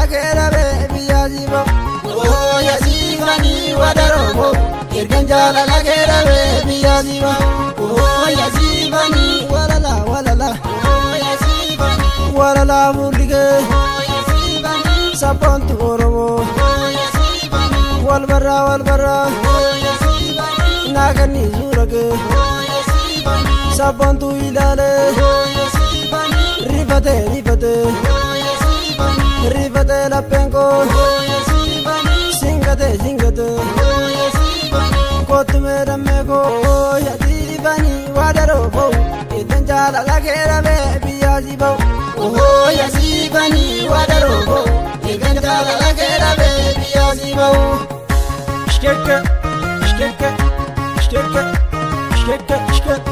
jaalala kee dhabee biyyaa si ba'u. Ooya siifanii wadaroo ergan jaalala kee dhabee biyyaa si ba'u. Ooya siifanii walala walala. Ooya siifanii walala fuulli kee. Ooya siifanii sabboontu Oromoo. Ooya siifanii wal barraa wal barraa. Ooya siifanii naaganii suura kee. Ooya siifanii sabboontu ilaalee. Ooya siifanii rifatee rifatee. Ooya siifanii rifatee lapheen koo. Ooya siifanii singatee singatee. Ooya siifanii kootu meedhammee koo. Ooya siifanii wadaroo ba'u iddoon jaalala kee dhabee biyyaa si ba'u. Ooya siifanii wadaroo ba'u iddoon jaalala kee dhabee biyyaa si ba'u. Shkeke, shkeke, shkeke, shkeke, shkeke.